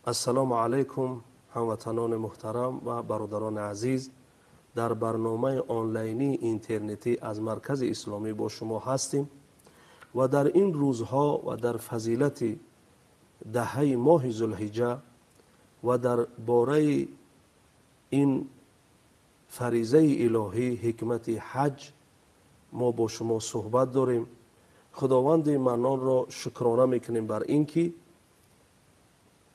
Ассалому алайкум, ҳамватанони муҳтарам ва бародарони азиз. Дар барномаи онлайнии интернетӣ аз Маркази Исломӣ бо шумо ҳастем ва дар ин рӯзҳо ва дар фазилати даҳаи моҳи Зулҳиҷҷа ва дар бораи ин фаризаи илоҳӣ, ҳикмати ҳаҷ, мо бо шумо суҳбат дорем. Худованди Маннонро шукрона мекунем бар ин ки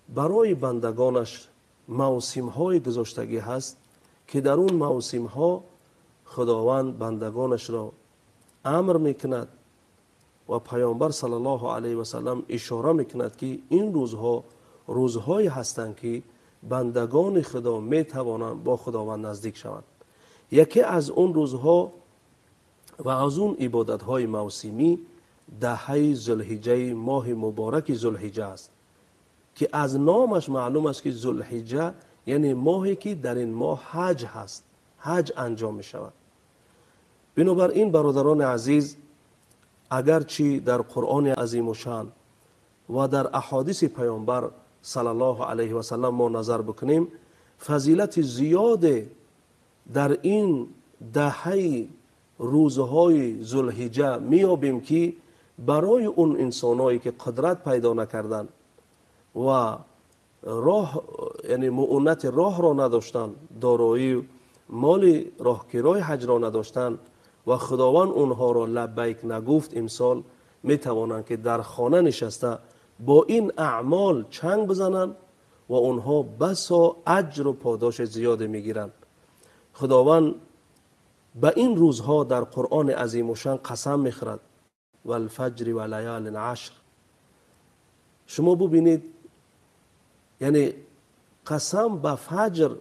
барои бандагонаш мавсимҳои гузоштагӣ ҳаст ки дар он мавсимҳо Худованд бандагонашро амр мекунад ва Паёмбар саллаллоҳу алайҳи васаллам ишора мекунад ки ин рӯзҳо рӯзҳое ҳастанд ки бандагони Худо метавонанд бо Худованд наздик шаванд. Яке аз он рӯзҳо ва аз он ибодатҳои мавсимӣ даҳаи Зулҳиҷҷаи моҳи мубораки Зулҳиҷҷа аст ки аз номаш маълум аст ки Зулҳиҷҷа яъне моҳе ки дар ин моҳ ҳаҷ ҳаст, ҳаҷ анҷом мешавад. Бинобар ин бародарони азиз, агарчи дар Қуръони азимушшаън ва дар аҳодиси Паёмбар саллаллоҳу алайҳи васаллам мо назар бикунем, фазилати зиёде дар ин даҳаи рӯзҳои Зулҳиҷҷа меёбем ки барои он инсоное ки қудрат пайдо накарданд ва роҳ, яъне муунати роҳро надоштанд, дорои моли роҳкирои ҳаҷро надоштанд ва Худованд онҳоро лаббайк нагуфт, имсол метавонанд ки дар хона нишаста бо ин аъмол чанг бизананд ва онҳо басо аҷру подоши зиёде мегиранд. Худованд ба ин рӯзҳо дар Қуръони азимушшаън қасам мехӯрад: валфаҷри ва лаялин ашр. Шумо бубинед, яъне қасам ба фаҷр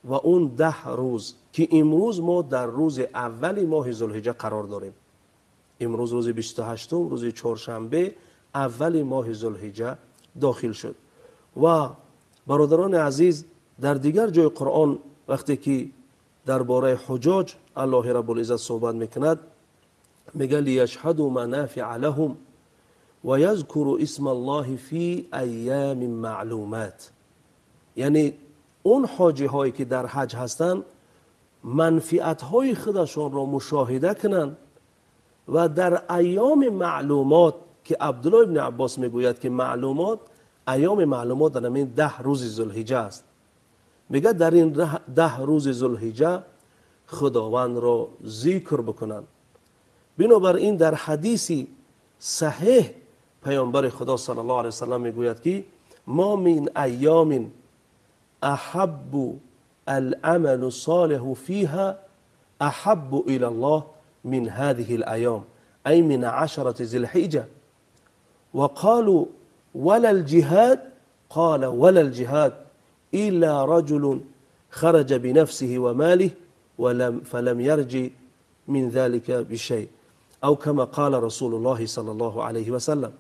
ва он 10 рӯз ки имрӯз мо дар рӯзи аввали моҳи Зулҳиҷҷа қарор дорем. Имрӯз рӯзи 28, рӯзи чоршанбе, аввали моҳи Зулҳиҷҷа дохил шуд. Ва бародарони азиз, дар дигар ҷои Қуръон вақте ки дар бораи ҳуҷоҷ Аллоҳи Раббулиззат суҳбат мекунад, мегӯяд: лияшҳаду манафиа лаҳум ва язкуру исма Аллоҳи фи айёмин маълумат. Яъне он ҳоҷиҳое ки дар ҳаҷ ҳастанд манфиатҳои худашонро мушоҳида кунанд ва дар айёми маълумот ки Абдуллоҳ ибни Аббос мегӯяд ки маълумот, айёми маълумот дар ҳамин 10 рӯзи Зулҳиҷҷа аст. Мегӯяд дар ин 10 рӯзи Зулҳиҷҷа Худовандро зикр бикунанд. Бинобар ин дар ҳадиси саҳеҳ Паёмбари Худо саллаллоҳу алайҳи васаллам мегӯяд ки мо мин айёмин аҳаббу алъамалу солиҳу фиҳа аҳаббу илаллоҳ мин ҳазиҳил айём, ай мин ашарати зилҳиҷҷа. Ва қолу валал ҷиҳод, қола валал ҷиҳод илла раҷулун хараҷа бинафсиҳи ва молиҳи фалам ярҷи мин залика бишай, ав кама қола расулуллоҳи саллаллоҳу алайҳи васаллам.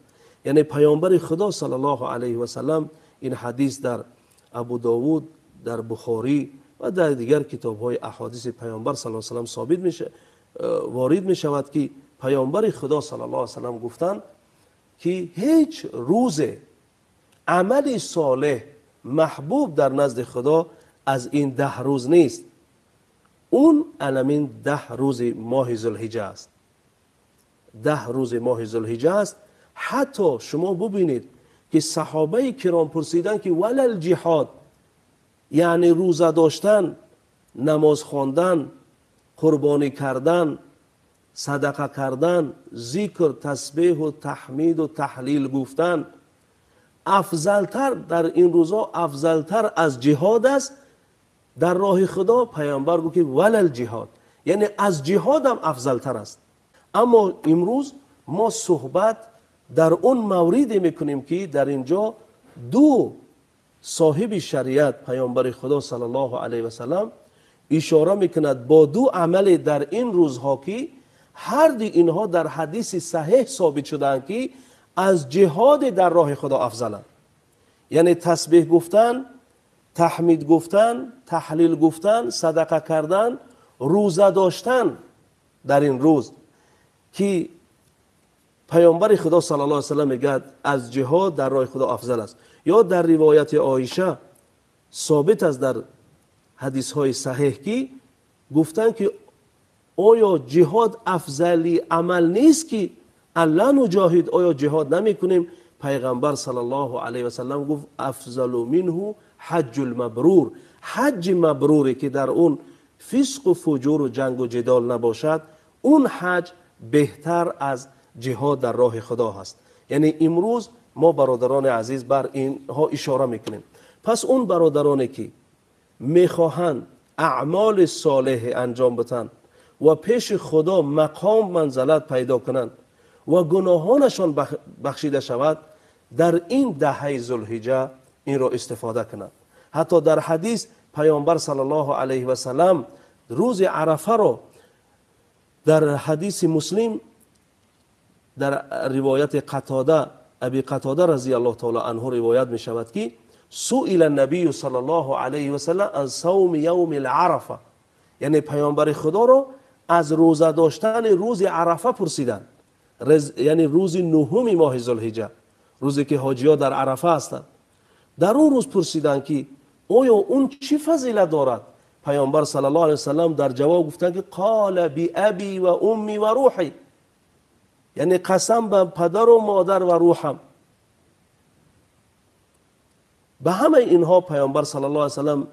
Яъне Паёмбари Худо саллаллоҳу алайҳи васаллам, ин ҳадис дар Абу Довуд, дар Бухорӣ ва дар дигар китобҳои аҳодиси Паёмбар саллаллоҳу алайҳи васаллам собит мешавад, ворид мешавад ки Паёмбари Худо саллаллоҳу алайҳи васаллам гуфтанд ки ҳеҷ рӯзе амали солеҳ маҳбуб дар назди Худо аз ин 10 рӯз нест. Он аламин 10 рӯзи моҳи Зулҳиҷҷа аст. 10 рӯзи моҳи Зулҳиҷҷа аст. Ҳатто шумо бубинед ки саҳобаи киром пурсиданд ки валал ҷиҳод, яъне рӯза доштан, намоз хондан, қурбонӣ кардан, садақа кардан, зикр, тасбеҳу таҳмиду таҳлил гуфтан афзалтар дар ин рӯзҳо, афзалтар аз ҷиҳод аст дар роҳи Худо. Паёмбар гуфт ки валал ҷиҳод, яъне аз ҷиҳод ҳам афзалтар аст. Аммо имрӯз мо суҳбат дар он мавриде мекунем ки дар инҷо ду соҳиби шариат, Паёмбари Худо саллаллоҳу алайҳи васаллам, ишора мекунад бо ду амале дар ин рӯзҳо ки ҳар ду инҳо дар ҳадиси саҳеҳ собит шудаанд ки аз ҷиҳоде дар роҳи Худо афзаланд. Яъне тасбеҳ гуфтан, таҳмид гуфтан, таҳлил гуфтан, садақа кардан, рӯза доштан дар ин рӯз ки Паёмбари Худо саллаллоҳу алайҳи васаллам мегӯяд аз ҷиҳод дар роҳи Худо афзал аст. Ё дар ривояти Оиша собит аст дар ҳадисҳои саҳеҳ, ки гуфтанд, ки оё ҷиҳод афзали амал нест, ки алла нуҷоҳид, оё ҷиҳод намекунем? Пайғамбар саллаллоҳу алайҳи васаллам гуфт: афзалу минҳу ҳаҷҷул мабрур, ҳаҷҷи мабруре, ки дар он фисқу фуҷуру ҷангу ҷидол набошад, он ҳаҷ беҳтар аз ҷиҳод дар роҳи Худо ҳаст. Яъне имрӯз мо, бародарони азиз, бар инҳо ишора мекунем. Пас он бародароне, ки мехоҳанд аъмоли солеҳ анҷом бидиҳанд ва пеши Худо мақом манзалат пайдо кунанд ва гуноҳонашон бахшида шавад, дар ин даҳаи Зулҳиҷа инро истифода кунанд. Ҳатто дар ҳадис Пайғамбар саллаллоҳу алайҳи васаллам рӯзи Арафаро дар ҳадиси Муслим, дар ривояти Қатода, Аби Қатода разияллоҳу таала анҳу ривоят мешавад, ки суила набию саллаллоҳу алайҳи васаллам ан савми явми л-арафа, яъне Пайғамбари Худоро аз рӯза доштани рӯзи Арафа пурсиданд, яъне рӯзи нуҳуми моҳи Зулҳиҷа, рӯзе ки ҳоҷиҳо дар Арафа ҳастанд. Дар он рӯз пурсиданд, ки оё он чӣ фазилат дорад? Пайғамбар саллаллоҳу алайҳи васаллам дар ҷавоб гуфтанд, ки қола биаби ва умми ва рӯҳи, яъне қасам ба падару модар ва рӯҳам. Ба ҳамаи инҳо Пайғамбар саллаллоҳу алайҳи васаллам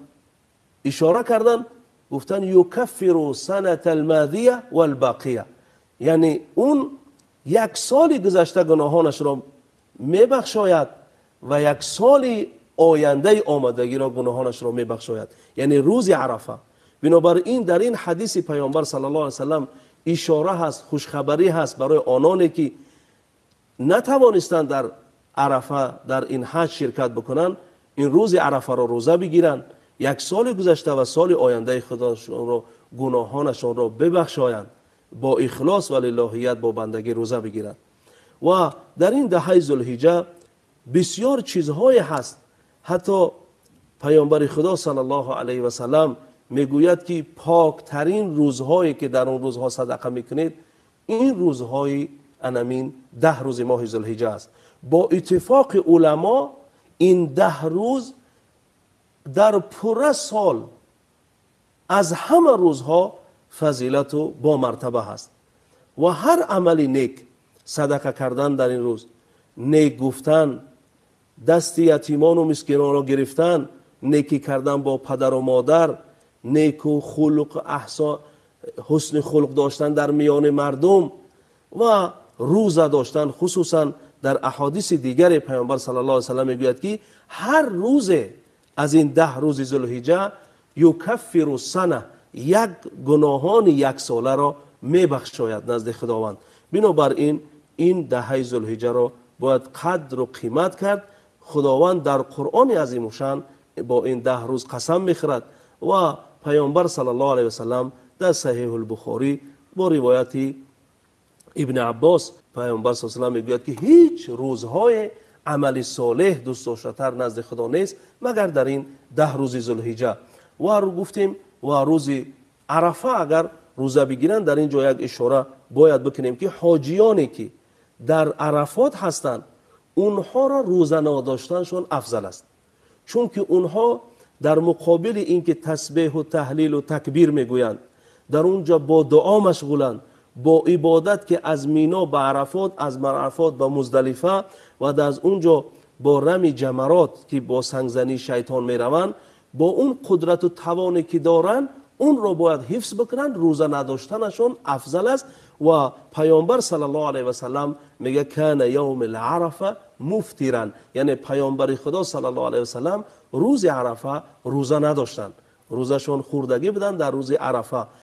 ишора карданд, гуфтанд: юкаффиру саната алмадия валбақия, яъне он як соли гузашта гуноҳонашро мебахшояд ва як соли ояндаи омадагиро гуноҳонашро мебахшояд, яъне рӯзи Арафа. Бинобар ин дар ин ҳадиси Пайғамбар саллаллоҳу алайҳи васаллам ишора ҳаст, хушхабарӣ ҳаст барои ононе, ки натавонистанд дар Арафа дар ин ҳаҷ ширкат бикунанд, ин рӯзи Арафаро рӯза бигиранд, як соли гузашта ва соли ояндаи худашонро гуноҳонашонро бибахшоянд, бо ихлос ва лиллоҳият, бо бандагӣ рӯза бигиранд. Ва дар ин даҳаи Зулҳиҷа бисёр чизҳое ҳаст. Ҳатто Пайғамбари Худо саллаллоҳу алайҳи васаллам мегӯяд, ки поктарин рӯзҳое, ки дар он рӯзҳо садақа мекунед, ин рӯзҳои анамин 10 рӯзи моҳи Зулҳиҷа аст. Бо иттифоқи уламо ин 10 рӯз дар пурра сол аз ҳама рӯзҳо фазилату бо мартаба ҳаст. Ва ҳар амали нек, садақа кардан дар ин рӯз, нек гуфтан, дасти ятимону мискинонро гирифтан, некӣ кардан бо падару модар, неку хулқ, аҳсон, ҳусни хулқ доштан дар миёни мардум ва рӯза доштан. Хусусан дар аҳодиси дигаре Пайғамбар саллаллоҳу алайҳи васаллам мегӯяд, ки ҳар рӯзе аз ин 10 рӯзи Зулҳиҷа юкаффиру сана, як гуноҳони яксоларо мебахшояд назди Худованд. Бинобар ин ин даҳаи Зулҳиҷаро бояд қадру қимат кард. Худованд дар Қуръони азимушшаън бо ин 10 рӯз қасам мехӯрад ва Пайғамбар саллаллоҳу алайҳи васаллам дар Саҳиҳул Бухорӣ бо ривояти Ибни Аббос Пайғамбар саллаллоҳу алайҳи васаллам мегӯяд, ки ҳеҷ рӯзҳое амали солеҳ дӯстдоштатар назди Худо нест, магар дар ин 10 рӯзи Зулҳиҷа. Ва гуфтем, ва рӯзи Арафа агар рӯза бигиранд, дар ин ҷо як ишора бояд бикунем, ки ҳоҷиёне, ки дар Арафот ҳастанд, онҳоро рӯза надоштаншон афзал аст, чунки онҳо дар муқобили ин ки тасбеҳу таҳлилу такбир мегӯянд, дар он ҷо бо дуо машғуланд, бо ибодат, ки аз Мино ба Арафот, аз Арафот ба Муздалифа ва аз он ҷо бо рами ҷамарот, ки бо сангзании шайтон мераванд, бо он қудрату тавоне, ки доранд, онро бояд ҳифз бикунанд. Рӯза надоштанашон афзал аст. Ва Пайғамбар саллаллоҳу алайҳи васаллам мегӯяд: кана явми л-арафа муфтиран, яъне Пайғамбари Худо саллаллоҳу алайҳи васаллам рӯзи Арафа рӯза надоштанд, рӯзашон хӯрдагӣ буданд дар рӯзи Арафа.